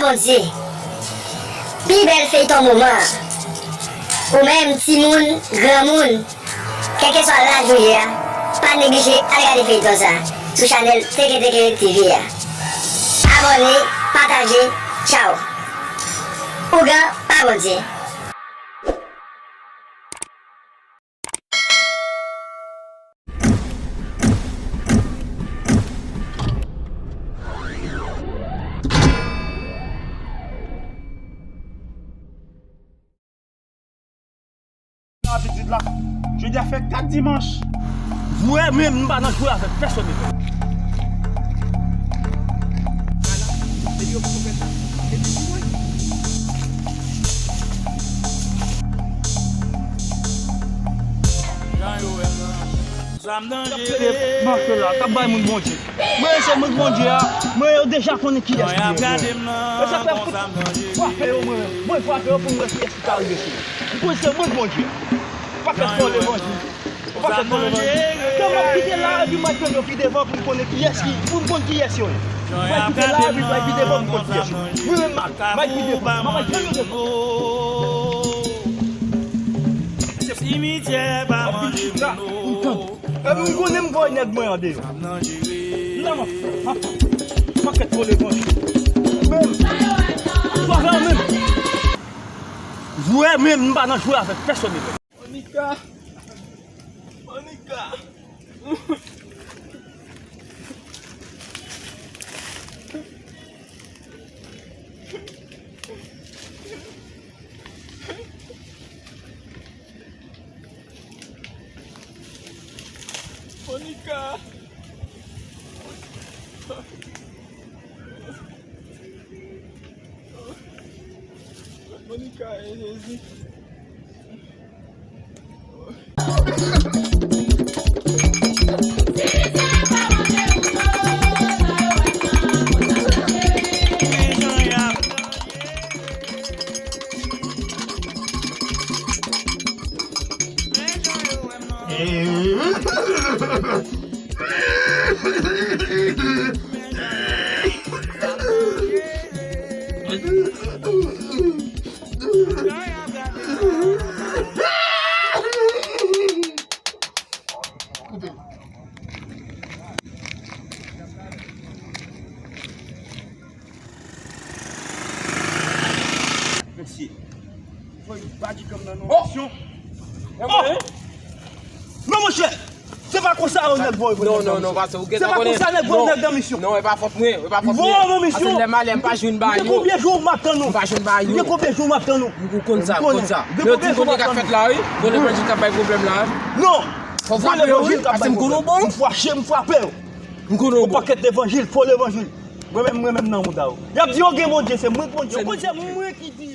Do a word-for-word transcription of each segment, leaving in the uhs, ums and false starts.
Bondye. Pi bèl feyton moman an. Ou menm, timoun, granmoun, kèlkeswa laj ou ye a, pa neglije al gade feyton sa a sou chanèl Teke Teke TV a. Abòne, pataje, tchaw. Ougan pa Bondye. Nan pitit la. Jodi a fè kat dimanch. Vre menm, m pa nan jwe avèk pèsonn. Jan yo wè m nan. Sa m danje. Mache la, k ap bay moun Bondye. Mwen se moun Bondye a, mwen yo deja konnen kiyès m ye. E sa fè m fout frape yo mwen menm. Mwen frape yo pou m wè kiyès ki ka rive sou yo. M konnen se moun Bondye a. Pakèt fo levanjil. Pakèt fo levanjil. Kè m ap kite la, epi m al tann yo pi devan pou m konnen kiyès ki, pou m konn kiyès yo ye. M pral kite la, epi m pral pi devan pou m konn kiyès yo. Mwen menm, m al, m al pi devan. M ap al tann yo devan. Simitye pa manje moun. Pou m tann. Epi m konnen m voye nèg mwen andeyò. M nan m ap, m ap, pakèt fo levanjil. Menm, swa fè menm. Vre menm, m pa nan jwe avèk pèsonn. Monica. Monica. Monica. Monica, e Jezi. Mesye, fò yo bati kòm nan yon misyon. Oh! Non, monchè! Se pa konsa yon nèg voye nèg nan misyon. Non, non, non, pase, ou gentan konnen. Se pa konsa nèg voye nèg nan misyon. Non, e pa fòt mwen, e pa fòt mwen. Voye nan misyon. Ase lè malè, m pa jwenn ba yo. Gen konbyen jou m ap tann ou? M pa jwenn ba yo. Gen konbyen jou m ap tann ou? Ou konn sa, ou konn sa. Men yo di konbyen k ap fèt la, wi. Gon levanjil k ap bay pwoblèm la. Non. Fò frape yo, wi, pase m konn ou bon. M fache, m frape yo. M konn ou bon. Yon pakèt levanjil, fo levanjil. Mwen menm, mwen menm nan mouda yo. Y ap di yo gen Bondye, se mwen k Bondye. Ou konn se mwen ki di.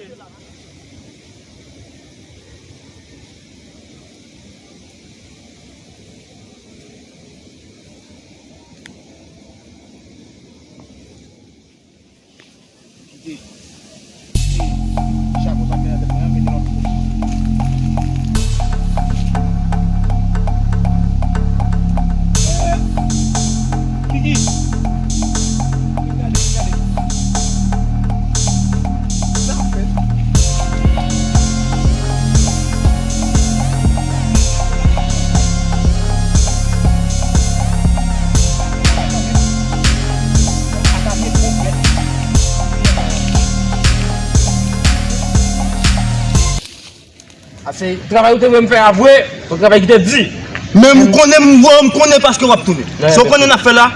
Kite. Chapo sa k gen nan tèt mwen an, mete nan tou. Kiki. Vin gade, vin gade. Sa ap fèt. A se travay ou te vle m fè a vre, se yon travay ki te di. Men m konnen m vre, m konnen paske w ap tounen. Sa w konnen n ap fè la,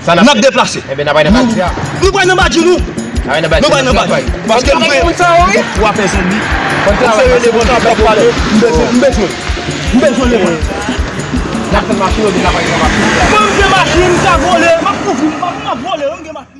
n ap deplase. Enben, n ap al nan badji a. Nou pral nan badji nou. Nou pral nan badji. Paske m vre, w ap fè zanmi. Ou se rele bon travay k ap pale. M bezwen, m bezwen, m bezwen levanjil. N ap fè machin, ou di n ap al nan machin. Mwen m gen machin, m ka vole, m ap kouvri, m ap, m ap vole, wi, m gen machin.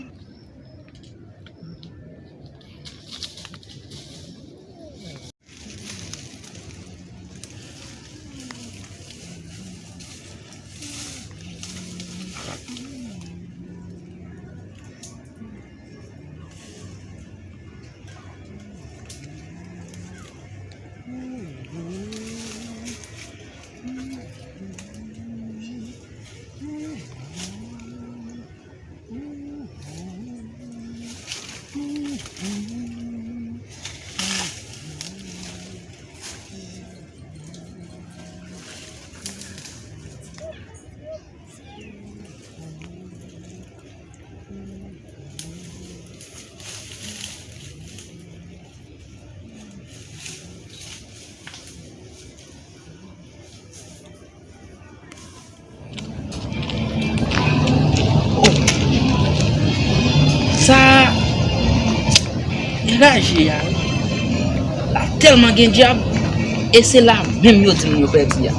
Naje a, la tèlman gen dyab, e se la menm yo di m yo pèdi a.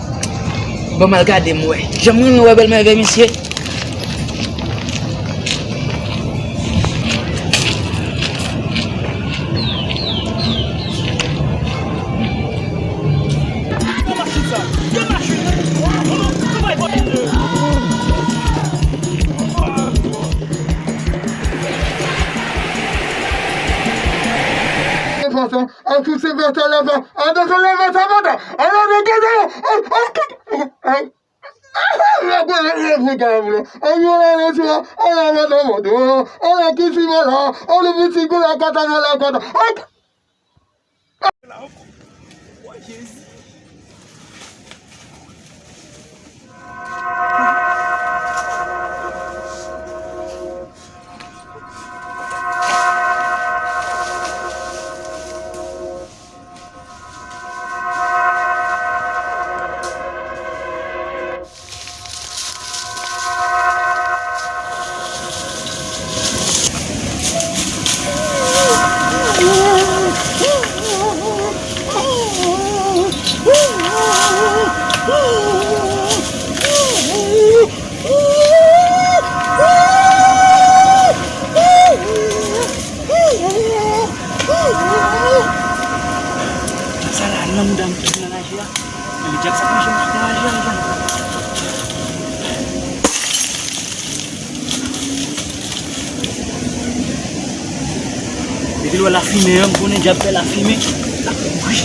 Ban m al gade m wè. Jan m renmen wè bèlmè vè mesye. Sa la, nan mouda m ki nan raje a. Men dyab sa pa janm kite raje a, jan. Depi l wè lafimen an, m konnen dyab fè lafimen, l ap kouri.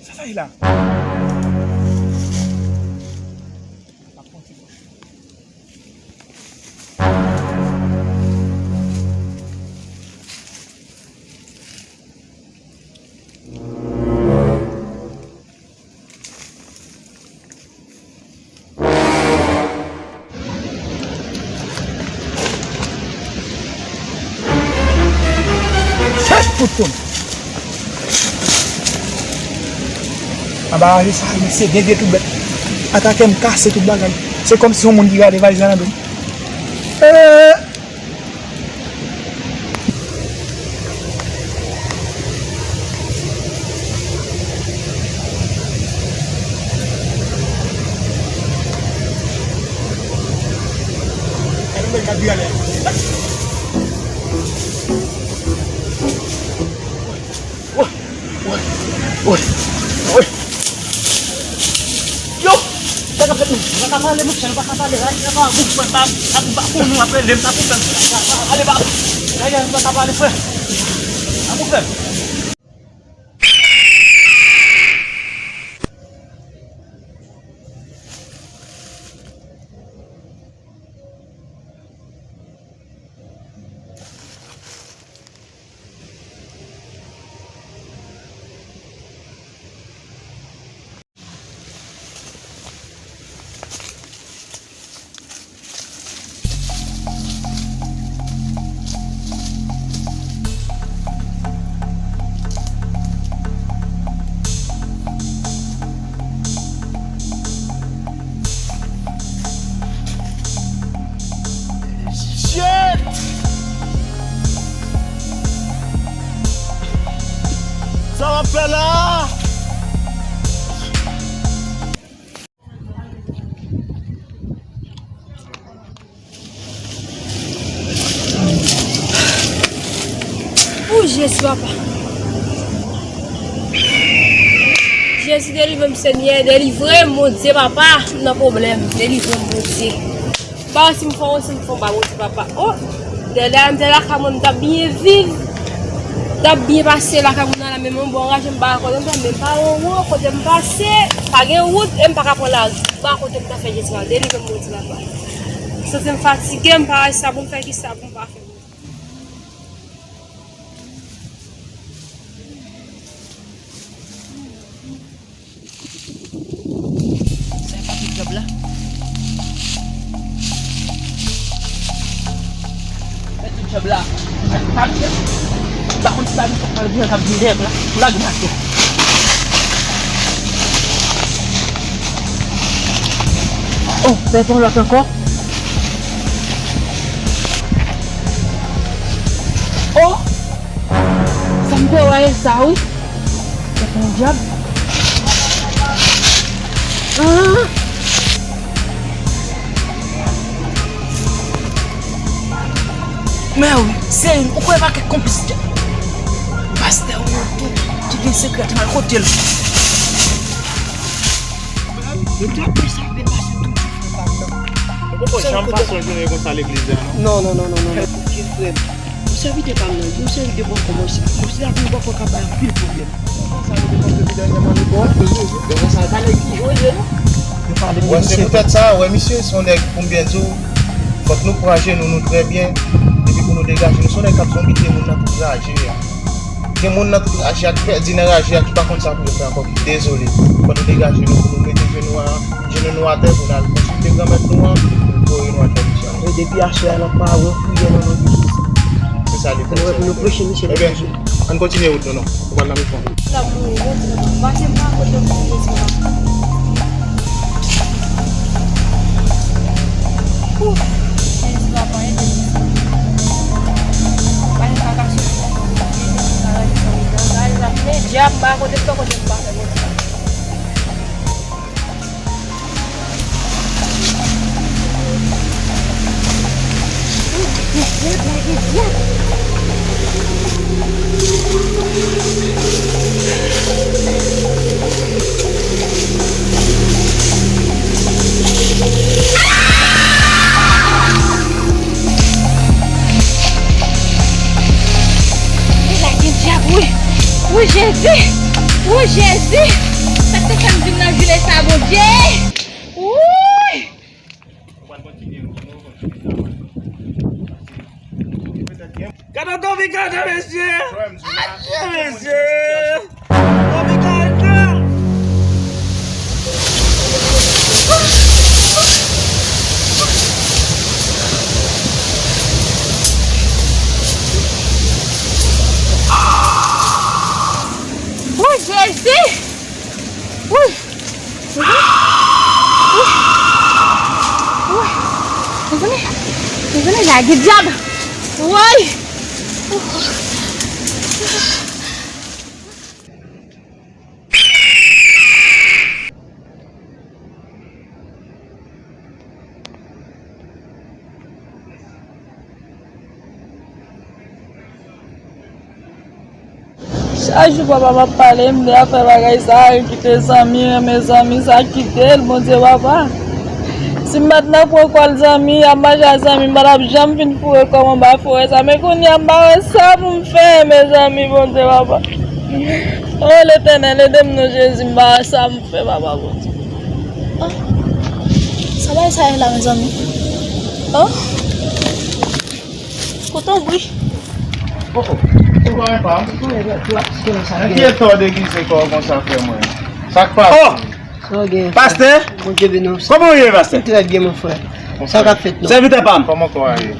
Sa sa ye la? Chèch pou tonm. Anba raje sa, mesye, gen de tout bèt. Atake m, kase tout bagay. Se kòmsi se yon moun ki gade valiz la nan do m. Eee! Woy! Woy! Woy! Yo! Sa k ap fèt menm? Nou pa ka pale, monchè, nou pa ka pale. Ay, sa pa bon, frè, pa, pa, pa pou nou ap rele m, pa pou frè m. Ale, pa, dayè, nou pa ka pale, frè. Pa pou frè m. Shit! Sa w ap fè la? Pou Jezi, papa. Jezi, delivre m, Senyè, delivre m, Bondye, papa, m nan pwoblèm. Delivre m, Bondye. Ba, si m fè yon, si m fè yon ba, Bondye, papa. Oh, dèlè a, m te lakay mwen, m t ap byen viv. T ap byen pase lakay moun nan la, men mwen bon anraje m pa kote m pran, men m pa wè wè kote m pase, pa gen wout, e m pa ka pran lari. M pa kote m ta fè jezi la, delivre m bondye papa. M santi m fatige, m pa wè sa pou m fè, kisa pou m pa fè. Sa e pa tout djab la. Mèt tout djab la. Sa k pa djab. M pa konn si pa gen kòk malgre k ap vin dèyè m la. Pou lage m atè. Oh, sa e pa yon lòt ankò. Oh! Sa m te wè e sa wi. Se pa yon djab. Ah! Men wi, se ou kwè pa kèk konplis djab. Pastè ou tou ki gen sekrè mal kote l. Yo djab sa te pase tou. Ou poko janm pase yon jounen konsa legliz la, non? Non, non, non, non, non, non. Oke, frè m. Ou sèvitè pa m nan, ou sèvitè bòkò, mwen, si, si la vin bòkò ka bay anpil pwoblèm. Sa yo te konn depi dènyèman nou bon, yo konsa, pa nèg ki jwe jwe, non. Yo pale de misye. Wè, se poutèt sa, wè, misye, se yon nèg, pou m byen di w, fòk nou pran je nou, nou trè byen, epi pou nou degaje nou. Se yon nèg k ap zonbifye moun nan tout raje a. Gen moun nan tout raje a ki pèdi nan raje a ki pa konn sa pou yo fè ankò, ki dezole. Fò nou degaje nou pou nou mete jenou a, jenou nou atè pou n al konsilte Granmèt nou an, pou l voye nou al fè misyon. E depi aswè a, n ap pa wè priyè nan non de Jezi. Se sa li fè. Fò nou wè pou nou preche misye. Ebyen, ann kontinye wout nou non. Ou pral nan mizon. N ap louwe Bondye, pase pa kote pou Jezi la. Ooh, Jezi papa, ede m. Pa gen sa k ap soti la. Ede m nan rèv sa yo. Nan rèv sa, men dyab, m pa kote m pa kote m pa fè Bondye. Deja gen dyab, wi. Wi, Jezi! Wi, Jezi! Sa k te fè m vin nan jounen sa, Bondye? Wi! Gade yon konbikadan, mesye! Adye, mesye! Konbikadan! Wi, Jezi! Wi! Wi! Wi! Wi! Mezanmi, mezanmi, lage dyab! Woy! Chak jou papa m ap pale m de afè bagay sa, kite zanmi, renmen zanmi, sa kite l, Bondye papa. Si m pa t nan pran kòl zanmi, ap mache ak zanmi, m pa t ap janm fin foure kò m anba forè sa. Men kounye a, m pa wè sa pou m fè, mezanmi, Bondye papa. O Letènèl, ede m non, Jezi, m pa wè sa pou m fè, papa Bondye. Oh, sa bay sa ye la, mezanmi? Oh. Kote w bri? Oh, oh. Ou pa wè pa m? Ki eta w degize kò w konsa, frè mwen? Sa k pase? Oh! Sa w gen? Pastè? Bondye beni w. Kòman w ye, pastè? M trè byen, mon frè. Sa k ap fèt, non? Sèvitè pa m. Kòman kò a ye?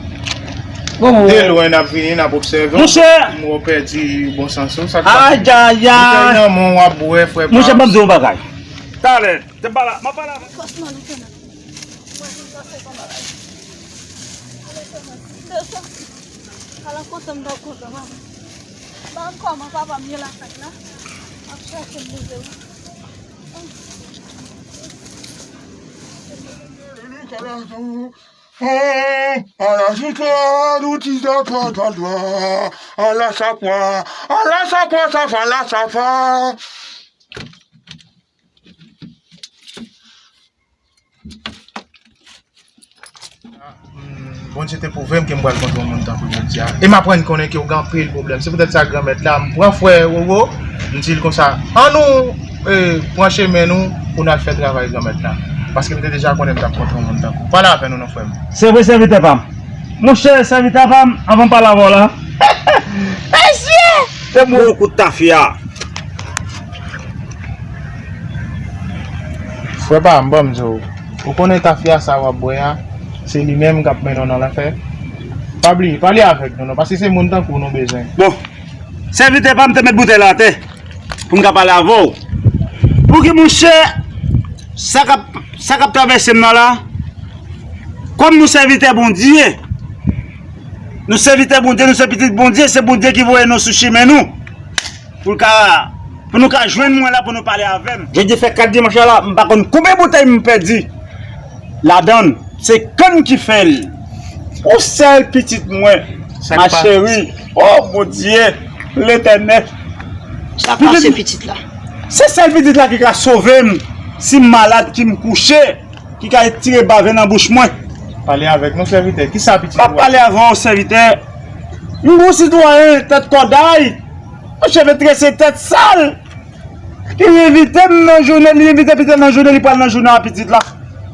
Bon, de lwen n ap vini, n ap obsève w. Monchè! M wè w pèdi bon sans ou. Sa k pase? Ayayay! Bouteille nan men w, w ap bwè, frè pa m. Monchè, ban m di w yon bagay. Talè, te pale, m ap pale avè w. Franchman, Letènèl. Mwen vin pase kòman la. Ala kontan m t ap kontan, papa. M pa konn kòman papa m ye lakay la. Ap chèche m, Bondye. Ala sa pwa, ala sa pwa, ala sa pwa, sa fwa, ala sa fwa. Bondye te pwouve m ke m pral kontre yon moun tankou Bondye a. E m aprann konnen ke w gen anpil pwoblèm. Se poutèt sa, Granmèt la, m pran frè Roro, m di l konsa, ann nou e, pran chemen nou pou n al fè travay Granmèt la. Paske m te deja konnen m t ap kontre yon moun tankou w. Pale avè nou non, frè m. Se vre, sèvitè pa m. Monchè, sèvitè pa m, anvan m pale avè w la. Mesye! Se bon kout tafya. Frè pa m, ban m di w. Ou konnen tafya sa w ap bwè a, se li menm k ap mennen w nan lanfè. Pa bliye, pale avèk nou non, paske se moun tankou w nou bezwen. Bon, sèvitè pa m te met boutèy la atè pou m ka pale avè w. Pouki monchè, sa k ap, sa k ap travèse m nan la, kòm nou sèvitè Bondye, nou sèvitè Bondye, nou se pitit Bondye, se Bondye ki voye nou sou chimen nou. Pou l ka, pou nou ka jwenn mwen la pou nou pale avè m. Jodi fè kat dimanch la, m pa konn konbyen boutèy m pèdi ladan l. Se kann ki fè l. Yon sèl pitit mwen, ma chérie. Oh Bondye, Letènèl. Sa pase pitit la. Se sèl pitit la ki ka sove m si m malad, ki m kouche, ki ka tire bave nan bouch mwen. Pale avèk nou, sèvitè. Kisa pitit ou a? M ap pale avè w, sèvitè. M gon sitwayen tèt kòday, yon cheve trese, tèt sal, ki envite m nan jounen, li envite pitit la nan jounen, li pral nan jounen a pitit la.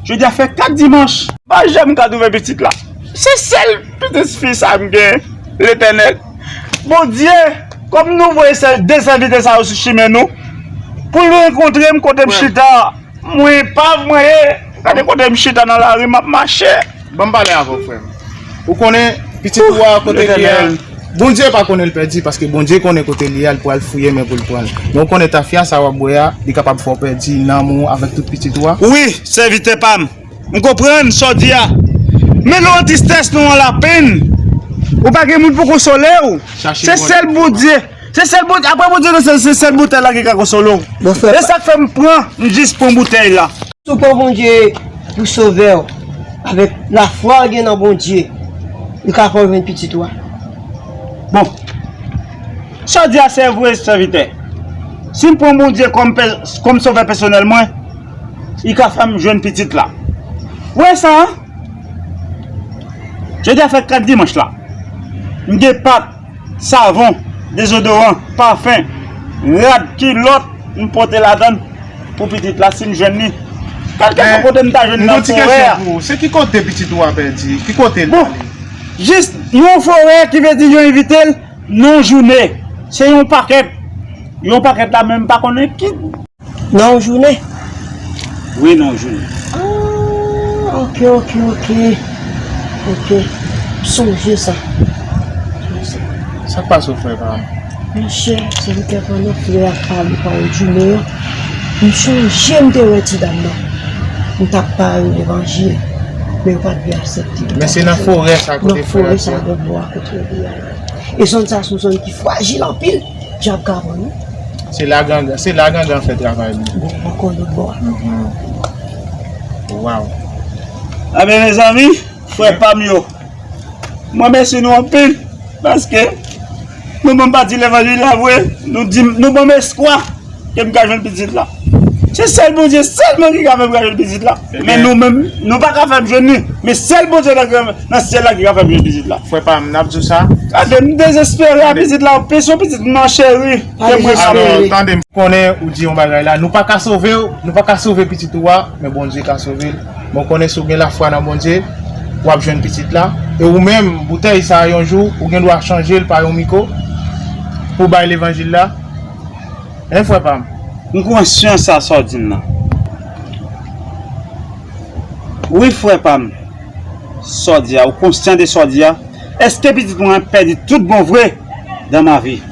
Jodi a fè kat dimanch. Pa janm ka twouve pitit la. Se sèl pitit fi sa m gen, Letènèl. Bondye, kòm nou voye sèl de sèvitè sa yo sou chimen nou, pou l rankontre m kote m chita, mwen epav mwen ye, gade kote m chita nan lari, m ap mache. Ban m pale avè w, frè m. Ou konnen, pitit ou a kote li a, Bondye pa konnen l pèdi, paske Bondye konnen kote li a, l pral fouye men pou l pran l. Men ou konnen tafya sa w ap bwè a, li kapab fè w pèdi nanm ou avèk tout pitit ou a. Wi, sèvitè pa m. M konprann sa w di a. Men lè w an tristès, lè w an lapenn, ou pa gen moun pou konsole w. Se sèl Bondye. Se sèl Bondye. Apre Bondye nan syèl, se sèl boutèy la ki ka konsole w. E sa k fè m pran, m jis pran boutèy la. Si w pran Bondye pou sovè w, avèk lafwa w gen nan Bondye, li ka fè w jwenn pitit ou a. Bon, sa w di a se vre, sèvitè. Si m pran Bondye kòm pè-, kòm sovè pèsonèl mwen, li ka fè m jwenn pitit la. Ou wè sa, an? Jodi a fè kat dimanch la. M gen pat, savon, dezodoran, pafen, rad, kilòt, m pote ladan l pou pitit la, si m jwenn li. Kèlkeswa kote m ta jwenn nan forè a. Se ki kote pitit ou a pèdi? Ki kote l pale? Jis yon forè ki vle di yo envite l nan yon jounen. Se yon pakèt. Yon pakèt la menm pa konnen ki. Nan yon jounen? Wi, nan yon jounen. Ah, ok, ok, ok. Ok. M sonje sa. Sa k pase w, frè pa m? Monchè, se li te pran nan frè a pale pawòl jounen an. M sonje m te wè ti dam nan. M t ap pale levanjil. Men yo pa t vle aksepte. Men se nan forè sa kote frè a. Nan forè sa, bò a kote yo te ye a. E zòn sa se yon zòn ki frajil anpil. Djab ka pran nou. Se la gangan, se la gangan fè travay li. Bon, ankò lòt bò a. Waw. Enben, mezanmi, frè pa m yo, m remèsye nou anpil, paske nou ban m pati levanjil la vre, nou di m, nou ban m espwa ke m ka jwenn pitit la. Se sèl Bondye sèlman ki ka fè m ka jwenn pitit la. Men nou menm, nou pa ka fè m jwenn li. Men sèl Bondye nan, nan syèl la ki ka fè m jwenn pitit la. Frè pa m, n ap di w sa. Gade, m dezespere a pitit la, anpil se yon pitit m cheri. Ke mwen. Alò, tande m. Konnen ou di yon bagay la, nou pa ka sove w, nou pa ka sove pitit ou a, men Bondye ka sove l. Bon, konnen si w gen lafwa nan Bondye, w ap jwenn pitit la. E ou menm, boutèy sa a yon jou, ou gen dwa chanje l pa yon miko, pou bay levanjil la. Hein, frè pa m? M konsyan sa sa w di m nan. Wi, frè pa m. Sa w di a, ou konsyan de sa w di a? Èske pitit mwen pèdi tout bon vre dans ma vie?